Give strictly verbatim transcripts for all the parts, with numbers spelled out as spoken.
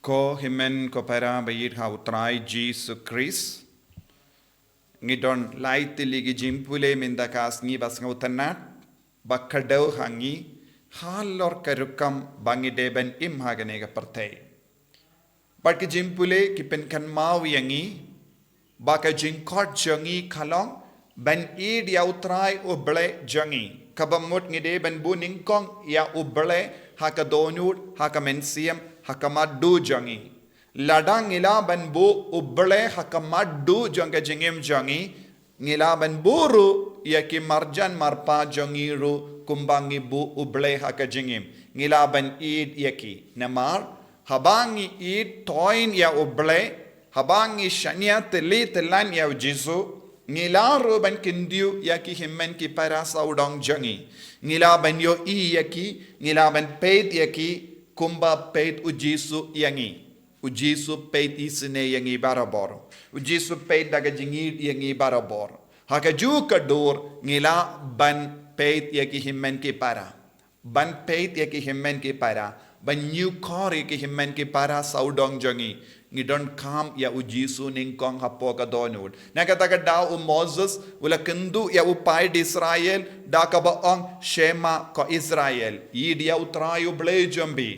Ko hynmen ko para ba ïeit ha u Trai Jisu Khrist. Ngi don lai tylli ki jingpule mynta ka sngi ba sngewtynnat, ba kdew ha ngi, halor ka rukom ba ngi dei ban im ha kane ka pyrthei. Bad ki jingpule ki pynkynmaw ïa ngi ba ka jingkhot jong ngi ka long ban ïeit ïa u Trai u Blei jong ngi. Kaba mut ngi dei ban buh nyngkong ïa u Blei ha ka dohnud, ha ka mynsiem, ha ka matduh jong ngi. Lada ngi lah ban buh u Blei ha ka matduh jong ka jingim jong ngi, ngi lah ban buh ruh ïa ki marjan marpa jong ngi ruh kumba ngi buh u Blei ha ka jingim. Ngi lah ban ïeit ïa ki. Namar haba ngi ïeit toiñ ïa u Blei, haba ngi shaniah tylli tyllan ïa u Jisu, ngi lah ruh ban kyntiew ïa ki hynmen ki para sawdong jong ngi. Ngi lah ban ïohi ïa ki, ngi lah ban peit ïa ki kumba peit u Jisu ïa ngi. U Jisu peit isynei ïa ngi barabor. U Jisu peit da ka jingïeit ïa ngi barabor. Ha kajuh ka dur ngi lah ban peit ïa ki hynmen ki para. Ban peit ïa ki hynmen ki para, ban ñiewkor ïa ki hynmen ki para sawdong jong ngi. Ngi donkam ïa u Jisu nyngkong hapoh ka dohnud. Na kata ka daw u Moses u la kynduh ïa u paid Israel da kaba ong, Shema ko Israel, ïeit ïa u Trai u Blei jong phi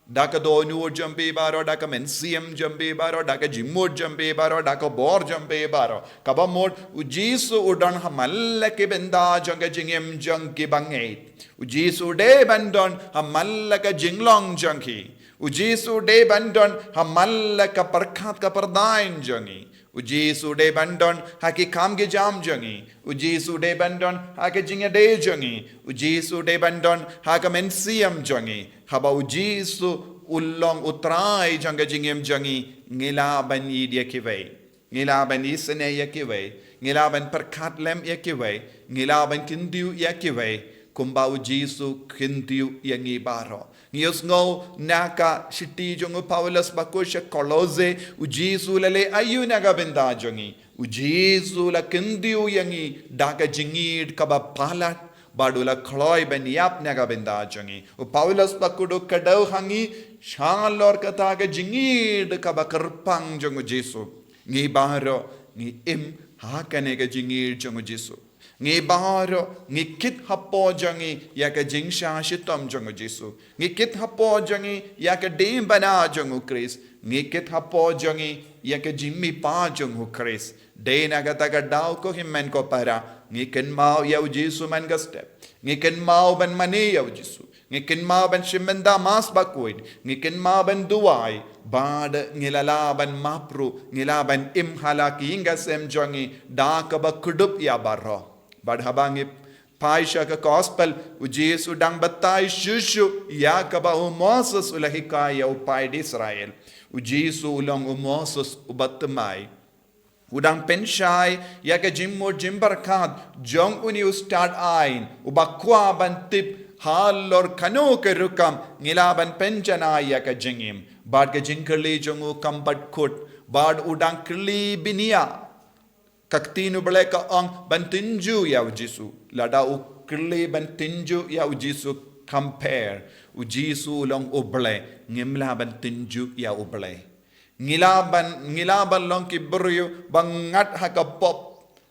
da ka dohnud jong phi baroh, da ka mynsiem jong phi baroh, da ka jingmut jong phi baroh, da ka bor jong phi baroh. Kaba mut u Jisu u don ha man la ki bynta jong ka jingim jong ki bangeit. U Jisu u dei ban don ha man la ka jinglong jong ki. U Jisu u dei ban don ha man la ka pyrkhat ka pyrdaiñ jong ngi. U Jisu u dei ban don ha ki kam ki jam jong ngi. U Jisu u dei ban don ha ka jingïadei jong ngi. U Jisu u dei ban don ha ka mynsiem jong ngi. Haba u Jisu u long u Trai jong ka jingim jong ngi, ngi lah ban ïeit ïa kiwei. Ngi lah ban isynei ïa kiwei. Ngi lah ban pyrkhat lem ïa kiwei. Ngi lah ban kyntiew ïa kiwei kumba u Jisu kyntiew ïa ngi baroh. Ngi ïohsngew na ka shithi jong u Paulus bakhuid sha Kolose, u Jisu u la leh aïu na ka bynta jong ngi. U Jisu u la kyntiew ïa ngi da ka jingïeit kaba palat, bad u la kloi ban ïap na ka bynta jong ngi. U Paulus bakhuid u kdew ha ngi shalor kata ka jingïeit kaba kyrpang jong u Jisu. Ngi baroh ngi im ha kane ka jingïeit jong u Jisu. Ngi baroh ngi kit hapoh jong ngi ïa ka jingshah shitom jong u Jisu. Ngi kit hapoh jong ngi ïa ka diengphna jong u Khrist. Ngi kit hapoh jong ngi ïa ka jingmihpat jong u Khrist. Dei na kata ka daw ko hynmen ko para, ngi kynmaw ïa u Jisu man ka step. Ngi kynmaw ban mane ïa u Jisu. Ngi kynmaw ban shim bynta Mass bakhuid. Ngi kynmaw ban duwai. Bad ngi la lah ban map ruh, ngi lah ban im ha la ki ïing ki sem jong ngi da kaba kdup ïa baroh. Bad haba ngi peit sha ka Gospel, u Jisu u dang batai shuh shuh ïa kaba u Moses u la hikai ïa u paid Israel. U Jisu u long u Moses uba thymmai. U dang pynshai ïa ka jingmut jingpyrkhat jong une u stad aiñ, uba kwah ban tip halor kano ka rukom ngi lah ban pynjanai ïa ka jingim bad ka jingkylli jong u kam pat kut, bad u dang kylli bniah. Ka ktien u Blei ka ong ban tynjuh ïa u Jisu. Lada u kylli ban tynjuh ïa u Jisu, compare, u Jisu u long u Blei, ngim lah ban tynjuh ïa u Blei. Ngi lah ban, ngi lah ban long ki briew ba ngat ha ka pop.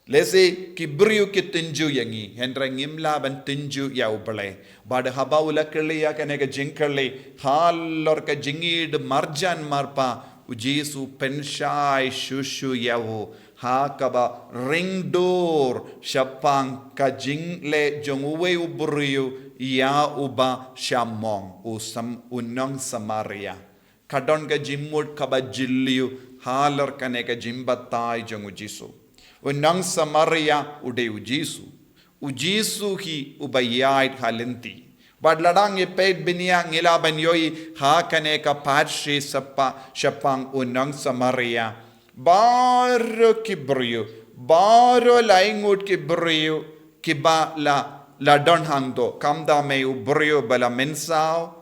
Lehse ki briew ki tynjuh ïa ngi, hynrei ngim lah ban tynjuh ïa u Blei. Bad haba u la kylli ïa kane ka jingkylli halor ka jingïeit marjan marpa, u Jisu u pynshai shuh shuh ïa u ha kaba ring dur shaphang ka jingleh jong uwei u briew ïa uba sha mong, u Sam-, u nong Samaria. Ka don ka jingmut kaba jylliew halor kane ka jingbatai jong u Jisu. U nong Samaria u dei u Jisu. U Jisu hi uba ïaid ha lynti. Bad lada ngi peit bniah ngi lah ban ïohi ha kane ka pyrshah shaphang, shaphang u nong Samaria. Baroh ki briew, baroh laingut ki briew kiba la, la don hangto. Khamtam mei u briew ba la mynsaw,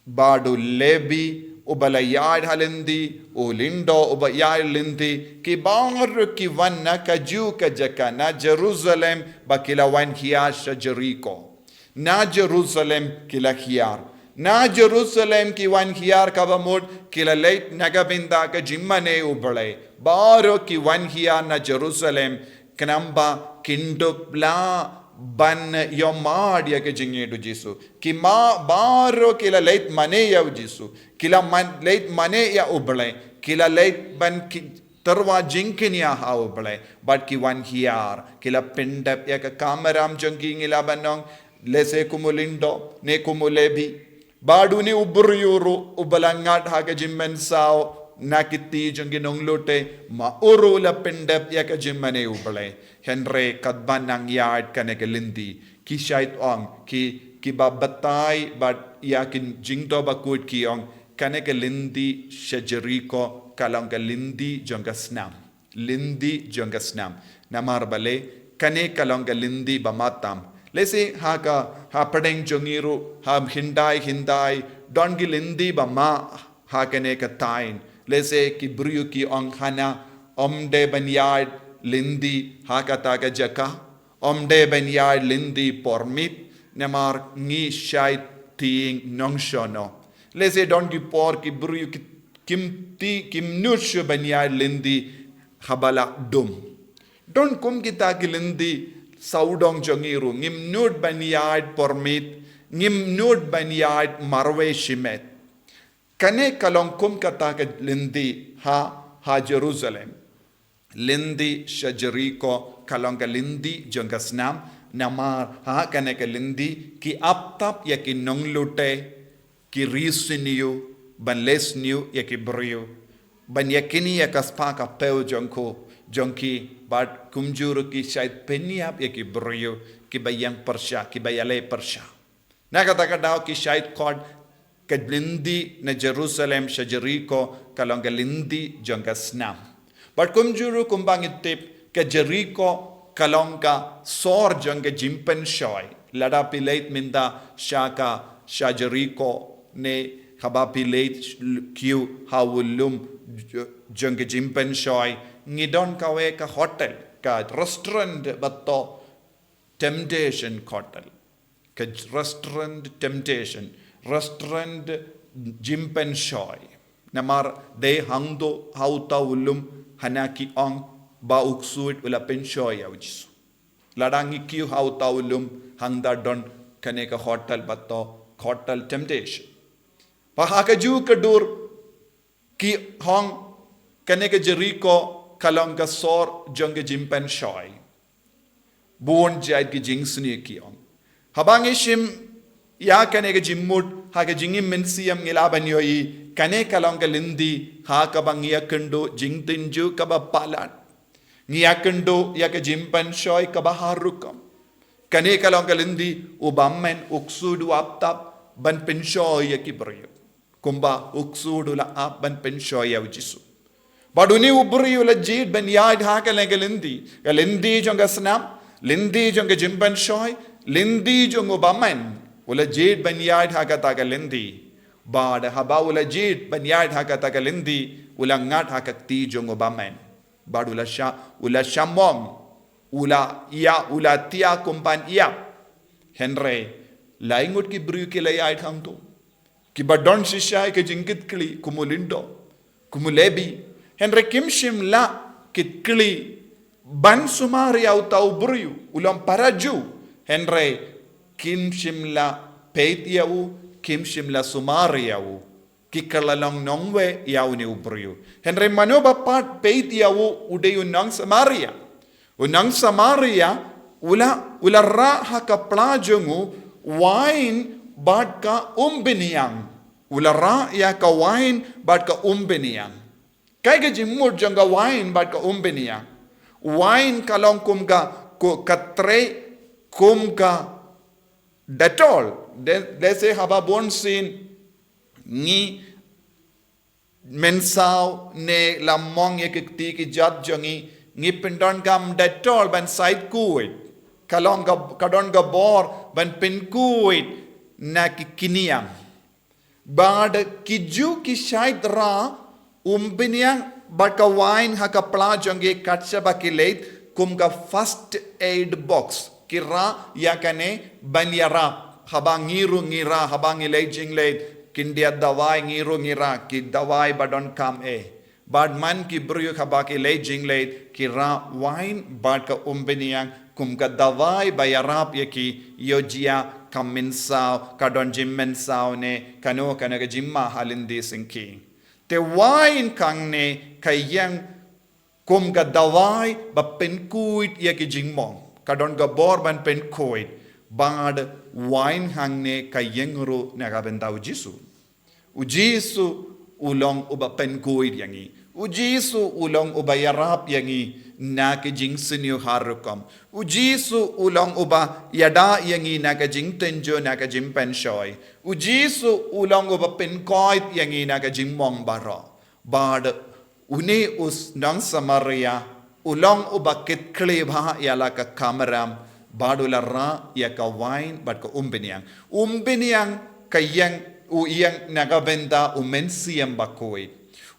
bad u Lebi uba la ïaid ha lynti, u lyngdoh uba ïaid lynti, ki baroh ki wan na kajuh ka jaka, na Jerusalem ba ki la wan hiar sha Jeriko. Na Jerusalem ki la hiar. Na Jerusalem ki wan hiar kaba mut, ki la leit na ka bynta ka jingmane U Blei. Baroh ki wan hiar na Jerusalem, khnang ba kin dup lah ban ïohmad ïa ka jingïeit U Jisu. Ki ma baroh ki la leit mane ïa U Jisu. Ki la man, leit mane ïa U Blei. Ki la leit ban ki tyrwa jingkñia ha U Blei. Bad ki wan hiar, ki la pyndep ïa ka kamram jong ki, ngi lah ban ong, lehse kum u Lyngdoh, ne kum u Lebi. Bad une u briew ruh uba la ngat ha ka jingmynsaw na ki kti jong ki nonglute, ma u ruh u la pyndep ïa ka jingmane U Blei. Hynrei katba nang ïaid kane ka lynti, ki shait ong, ki, kiba batai bad ïa ki jingthoh bakhuid ki ong, kane ka lynti sha Jeriko ka long ka lynti jong ka snam. Lynti jong ka snam. Namar balei, kane ka long ka lynti ba ma tam. Lehse ha ka, ha pdeng jong ngi ruh, ha hyndai hyndai, don ki lynti ba ma ha kane ka thaiñ. Lehse ki briew ki ong hana, ym dei ban ïaid lynti ha kata ka jaka. Ym dei ban ïaid lynti por miet, namar ngi shait tieng nongshong noh. Lehse don ki por ki briew ki, kim ti, kim nud shuh ban ïaid lynti haba la dum. Don kum kita ki lynti sawdong jong ngi ruh, ngim nud ban ïaid por miet, ngim nud ban ïaid marwei shimet. Kane ka long kum kata ka lynti ha, ha Jerusalem. Lynti sha Jeriko ka long ka lynti jong ka snam, namar ha kane ka lynti ki ap tap ïa ki nonglute, ki ri sniew, ban leh sniew ïa ki briew, ban ïakynni ïa ka spah ka phew jong ko, jong ki, bad kumjuh ruh ki shait pynïap ïa ki briew, kiba ïeng pyrshah, kiba ïaleh pyrshah. Na kata ka daw ki shait khot ka lynti na Jerusalem sha Jeriko ka long ka lynti jong ka snam. Bad kumjuh ruh kumba ngi tip ka Jeriko ka long ka sor jong ka jingpynshoi. Lada phi leit mynta sha ka, sha Jeriko ne haba phi leit kiew ha u lum jo-, jong ka jingpynshoi, ngi don kawei ka hotel, ka restaurant ba toh Temptation Hotel. Ka restaurant Temptation, restaurant jingpynshoi. Namar dei hangto ha uta u lum hana ki ong ba u ksuid u la pynshoi ïa u Jisu. Lada ngi kiew ha uta u lum hangta don kane ka hotel ba toh Hotel Temptation. Bad ha kajuh ka dur ki ong kane ka Jeriko ka long ka sor jong ka jingpynshoi. Bun jait ki jingsniew ki ong. Haba ngi shim ïa kane ka jingmut ha ka jingim mynsiem ngi lah ban ïohi kane ka long ka lynti ha kaba ngi ïakynduh jingtynjuh kaba palat. Ngi ïakynduh ïa ka jingpynshoi kaba har rukom. Kane ka long ka lynti u bymman u ksuid u ap tap ban pynshoi ïa ki briew. Kumba u ksuid u la ap ban pynshoi ïa u Jisu. Bad une u briew u la jied ban ïaid ha kane ka lynti. Ka lynti jong ka snam, lynti jong ka jingpynshoi, lynti jong u bymman. U la jied ban ïaid ha kata ka lynti. Bad haba u la jied ban ïaid ha kata ka lynti, u la ngat ha ka kti jong u bymman. Bad u la sha, u la shamong, u la ïa, u la thiah kum ban ïap. Hynrei, lai ngut ki briew ki la ïaid hangto. Kiba don shisha ïa ka jingkitkhlieh, kum u Lyngdoh, kum u Lebi. Hynrei kim shym la kitkhlieh ban sumar ïa uta u briew, u long para Jiw. Hynrei kim shym la peit ïa u, kim shym la sumar ïa u. Ki kylla long nongwei ïa une u briew. Hynrei mano ba pat peit ïa u, u dei u nong Samaria. U nong Samaria, u la, u la rah ha ka pla jong u, wain bad ka umbynïang. U la rah ïa ka wain bad ka umbynïang. Kaei ka jingmut jong ka wain bad ka umbynïang? Wain ka long kum ka, ko, ka trei kum ka Dettol. De, lehse haba bun sien ngi mynsaw ne la mong ïa ki kti ki jait jong ngi, ngi pyndonkam Dettol ban sait khuid. Ka long ka, ka don ka bor ban pynkhuid na ki kñia. Bad ki Jiw ki shait rah umbynïang bad ka wain ha ka pla jong ki kat shaba ki leit kum ka first aid box. Ki rah ïa kane ban ïarap Haba ngi ruh ngi rah, haba ngi leit jingleit, kin diat dawai ngi ruh ngi rah, ki dawai ba donkam eh. Bad man ki briew haba ki leit jingleit, ki rah wine, bad ka umbniang, kum ka dawai ba ïarap ïa ki, ïoh jia ka mynsaw, ka don jingmynsaw ne, kano kano ka jingma ha lynti syngkien. Te wine hangne, ka ïeng kum ka dawai ba pynkhuid ïa ki jingmong. Ka don ka bor ban pynkhuid. Bad wine hangne ka ïeng ruh na ka bynta U Jisu. U Jisu u long uba pynkhuid ïa ngi. U Jisu u long uba ïarap ïa ngi na ki jingsniew har rukom. U Jisu u long uba ïada ïa ngi na ka jingtynjuh, na ka jingpynshoi. U Jisu u long uba pynkhuid ïa ngi na ka jingmong baroh. Bad une u nong Samaria, u long uba kit khlieh bha ïa la ka kamram, bad u la rah ïa ka wine bad ka umbniang. Umbniang ka ïeng, u ïeng na ka bynta U Mynsiem Bakhuid.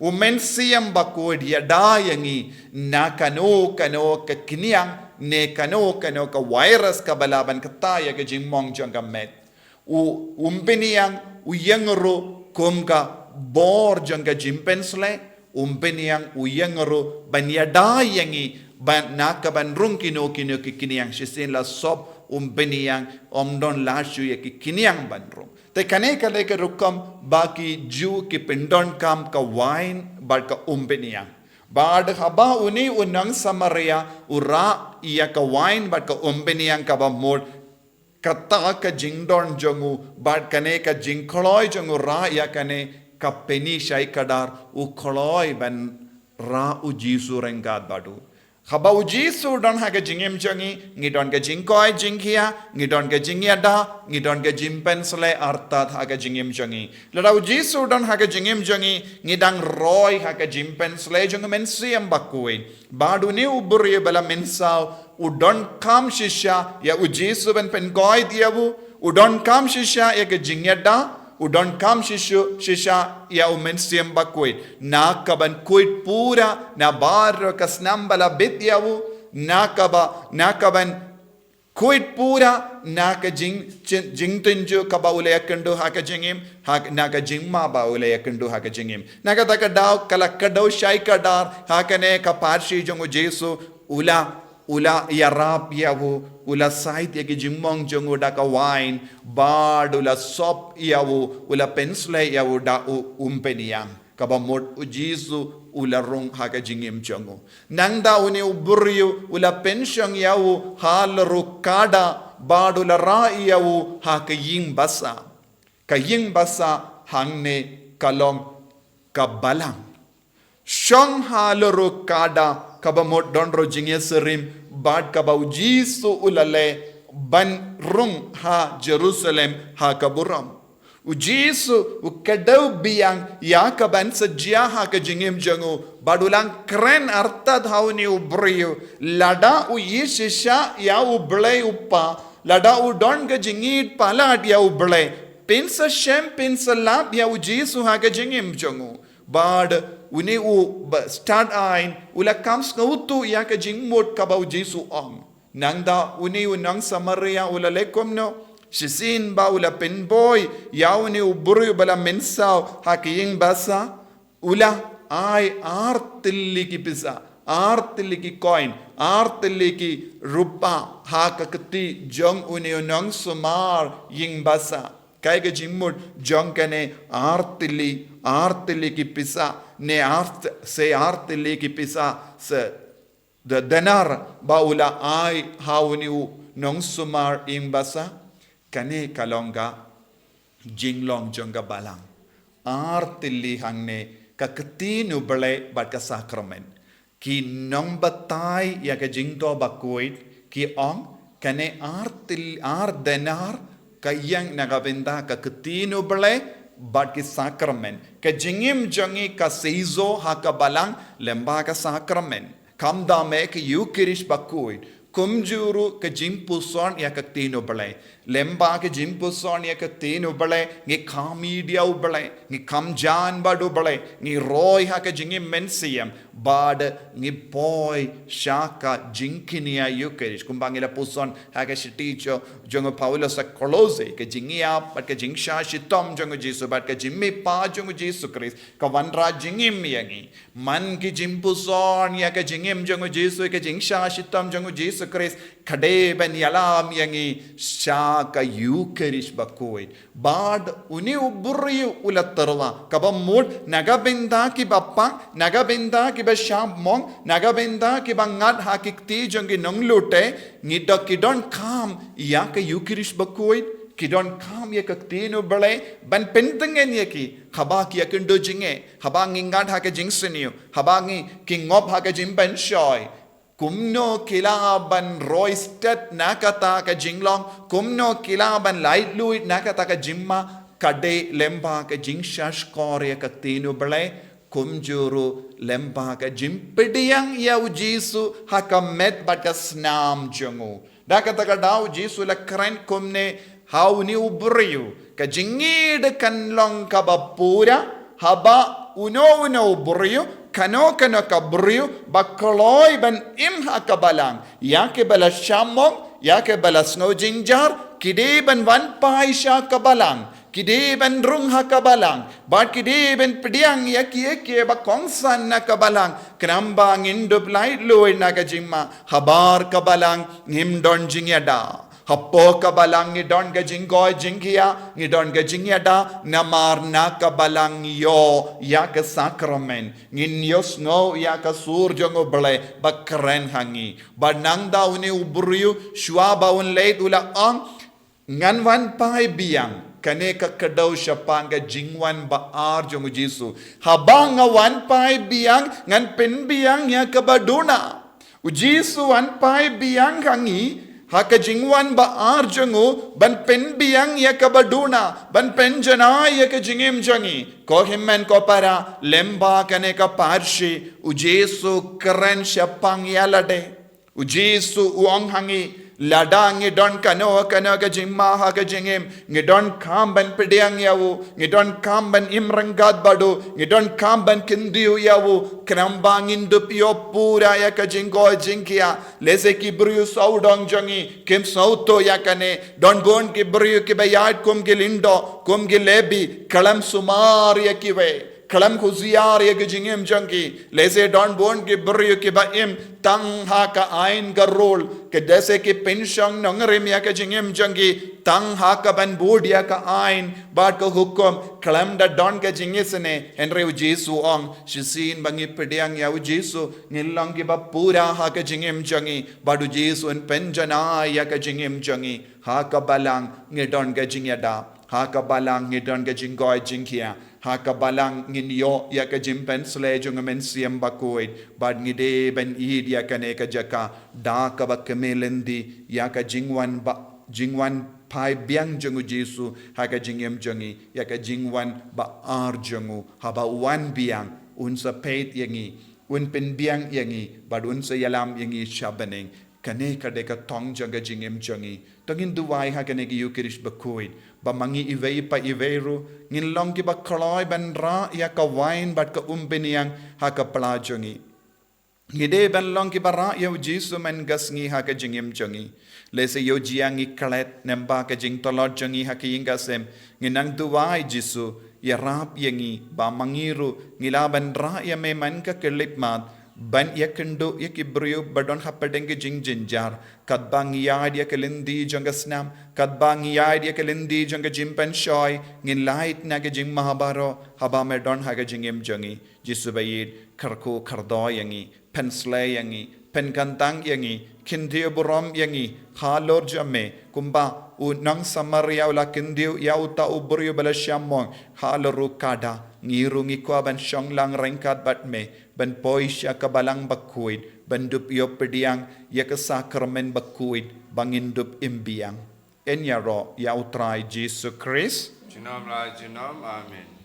U Mynsiem Bakhuid ïada ïa ngi na kano kano ka kniang, ne kano kano ka virus kaba lah ban kata ïa ka jingmong jong ka met. U, umbniang u ïeng ruh kum ka bor jong ka jingpynsleh, umbniang u ïeng ruh ban ïada ïa ngi, ban na ka ban rung kino kino ki kniang, shisien la sop umbniang, ym don lashai ïa ki kniang ban rung. Te kane ka dei ka rukom ba ki Jiw ki pyndonkam ka wine bad ka umbniang. Bad haba une u nong Samaria u rah ïa ka wine bad ka umbniang kaba mut, kata ka jingdon jong u, bad kane ka jingkloi jong u rah ïa kane, ka pyni shai kdar u kloi ban rah U Jisu ryngkat bad u. Haba U Jisu u don ha ka jingim jong ngi, ngi don ka jingkoit jingkhiah, ngi don ka jingïada, ngi don ka jingpynsleh artat ha ka jingim jong ngi. Lada U Jisu u don ha ka jingim jong ngi, ngi dang roi ha ka jingpynsleh jong U Mynsiem Bakhuid. Bad une u briew ba la mynsaw, u donkam shisha ïa U Jisu ban pynkoit ïa u, u donkam shisha ïa ka jingïada, u donkam shisha, shisha ïa U Mynsiem Bakhuid. Na ka ban khuid pura, na baroh ka snam ba la bit ïa u, na ka ba, na ka ban khuid pura, na ka jing, jing, jingtynjuh kaba u la ïakynduh ha ka jingim, ha, na ka jingma ba u la ïakynduh ha ka jingim. Na kata ka daw, ka la kdew shai kdar, ha kane ka pyrshah jong U Jisu, u la, u la ïarap ïa u, u la sait ïa ki jingmong jong u da ka wine, bad u la sop ïa u, u la pynsleh ïa u da u umbniang. Kaba mut U Jisu u la rung ha ka jingim jong u. Nangta une u briew u la pynshong ïa u halor u kada, bad u la rah ïa u ha ka ïing basa. Ka ïing basa hangne ka long ka balang. Shong halor u kada kaba mut don ruh jingïasyriem bad kaba U Jisu u la leh ban rung ha Jerusalem ha ka burom. U Jisu u kdew biang ïa ka ban sa jia ha ka jingim jong u, bad u la kren artat ha une u briew, lada u ïeit shisha ïa U Blei U Kpa, lada u don ka jingïeit palat ïa U Blei, pynsa shem pynsa lap ïa U Jisu ha ka jingim jong u. Bad une u ba stad aiñ, u la kam sngewthuh ïa ka jingmut kaba U Jisu u ong. Nangta une u nong Samaria u la leh kumno, shisien ba u la pynboi ïa une u briew ba la mynsaw ha ka ïing basa, u la ai ar tylli ki pisa, ar tylli ki coin, ar tylli ki rupa ha ka kti jong une u nongsumar ïing basa. Kaei ka jingmut jong kane ar tylli, ar tylli ki pisa, ne ar t-, se ar tylli ki pisa, se de-, denar ba u la ai ha une u nongsumar ïing basa? Kane ka long ka jinglong jong ka balang. Ar tylli hangne ka ktien U Blei bad ka sakramen. Ki nongbatai ïa ka jingthoh bakhuid ki ong, kane ar tyl-, ar denar ka ïeng na ka bynta ka ktien U Blei bad ki sakramen. Ka jingim jong ngi ka seisoh ha ka balang lyngba ka sakramen. Khamtam eh ka Ïukharist bakhuid, Kumjuh ruh ka jingpuson ïa ka ktien u Blei. Lyngba ka jingpuson ïa ka ktien u Blei, ngi kham ïeit ïa u Blei, ngi kham jan bad u Blei, ngi roi ha ka jingim mynsiem, bad ngi poi sha ka jingkñia Ïukharist. Kumba ngi la puson ha ka shithi jong u Paulus ha Kolose, ka jingïap bad ka jingshah shitom jong u Jisu bad ka jingmihpat jong u Jisu Khrist ka wanrah jingim ïa ngi. Man ki jingpuson ïa ka jingim jong u Jisu, ka jingshah shitom jong u Jisu Khrist, ka dei ban ïalam ïa ngi sha ka Ïukharist bakhuid. Bad une u briew u la tyrwa, kaba mut na ka bynta kiba pang, na ka bynta kiba shah mong, na ka bynta kiba ngat ha ki kti jong ki nonglute, ngi doh ki donkam ïa ka Ïukharist bakhuid, ki donkam ïa ka ktien u Blei, ban pyntngen ïa ki, haba ki ïakynduh jingeh, haba ngi ngat ha ka jingsniew, haba ngi ki ngop ha ka jingpynshoi. Kumno ki lah ban roi stet na kata ka jinglong, kumno ki lah ban laitluid na kata ka jingma, ka dei lyngba ka jingshahshkor ïa ka ktien u Blei, kumjuh ruh lyngba ka jingpdiang ïa u Jisu ha ka met bad ka snam jong u. Da kata ka daw u Jisu u la kren kumne ha une u briew, ka jingïeit kan long kaba pura, haba uno uno u briew, kano kano ka briew ba kloi ban im ha ka balang, ïa kiba la shah mong, ïa kiba la sngew jynjar, ki dei ban wan phai sha ka balang, ki dei ban rung ha ka balang, bad ki dei ban pdiang ïa kiei kiei ba kongsan na ka balang, khnang ba ngin dup laitluid na ka jingma, habar ka balang ngim don jingïada. Hapoh ka balang ngi don ka jingkoit jingkhiah, ngi don ka jingïada, namar na ka balang ngi ïoh ïa ka sakramen, ngin ïohsngew ïa ka sur jong u Blei ba kren ha ngi. Bad nangta une u briew shuwa ba un leit u la ong, ngan wan phai biang. Kane ka kdew shaphang ka jingwan ba ar jong u Jisu. Haba nga wan phai biang, ngan pynbiang ïa kaba duna. U Jisu u wan phai biang ha ngi ha ka jingwan ba ar jong u, ban pynbiang ïa kaba duna, ban pynjanai ïa ka jingim jong ngi. Ko hynmen ko para, lyngba kane ka pharshi, u Jisu u kren shaphang ïa lade. U Jisu u ong ha ngi, lada ngi don kano kano ka jingma ha ka jingim, ngi donkam ban pdiang ïa u, ngi donkam ban im ryngkat bad u, ngi donkam ban kyntiew ïa u, khnang ba ngin dup ïoh pura ïa ka jingkoit jingkhiah. Lehse ki briew sawdong jong ngi kim sngewthuh ïa kane. Don bun ki briew kiba ïaid kum ki lyngdoh, kum ki Lebi, khlem sumar ïa kiwei, khlem husiar ïa ka jingim jong ki. Lehse don bun ki briew kiba im tang ha ka aiñ ka rule, ka lehse ki pynshong nongrim ïa ka jingim jong ki tang ha kaban bud ïa ka aiñ bad ka hukum, khlem da don ka jingisynei. Hynrei u Jisu u ong, shisien ba ngi pdiang ïa u Jisu, ngin long kiba pura ha ka jingim jong ngi, bad u Jisu un pynjanai ïa ka jingim jong ngi. Ha ka balang ngi don ka jingïada, ha ka balang ngi don ka jingkoit jingkhiah, ha ka balang ngin ïoh ïa ka jingpynsleh jong u Mynsiem Bakhuid, bad ngi dei ban ïeit ïa kane ka jaka da kaba kmie lynti ïa ka jingwan ba, jingwan phai biang jong u Jisu ha ka jingim jong ngi, ïa ka jingwan ba ar jong u. Haba u wan biang, un sa peit ïa ngi, un pynbiang ïa ngi, bad un sa ïalam ïa ngi sha bneng. Kane ka dei ka thong jong ka jingim jong ngi. To ngin duwai ha kane ka Ïukharist bakhuid, ba ma ngi iwei pa iwei ruh ngin long kiba kloi ban rah ïa ka wine bad ka umphniang ha ka pla jong ngi. Ngi dei ban long kiba rah ïa u Jisu man ka sngi ha ka jingim jong ngi. Lehse ïoh jia ngi klet, namar ka jingtlot jong ngi ha ka ïing ka sem. Ngin nang duwai, Jisu, ïarap ïa ngi ba ma ngi ruh ngi lah ban rah ïa me man ka khyllipmat, ban ïakynduh ïa ki briew ba don hapdeng ka jingjynjar, katba ngi ïaid ïa ka lynti jong ka snam, katba ngi ïaid ïa ka lynti jong ka jingpynshoi, ngin lait na ka jingma baroh, haba me don ha ka jingim jong ngi. Jisu ba ïeit, kyrkhu kyrdoh ïa ngi, pynsleh ïa ngi, pynkyntang ïa ngi, kyntiew burom ïa ngi halor jong me, kumba u nong Samaria u la kyntiew ïa uta u briew ba la shah mong halor u khadar. Ngi ruh ngi kwah ban shong lang ryngkat bad me, ban poi sha ka balang bakhuid, ban dup ïoh pdiang ïa ka sakramen bakhuid, ba ngin dup im biang. Yn ïaroh ïa u Trai Jisu Khrist. Junom la junom, amen.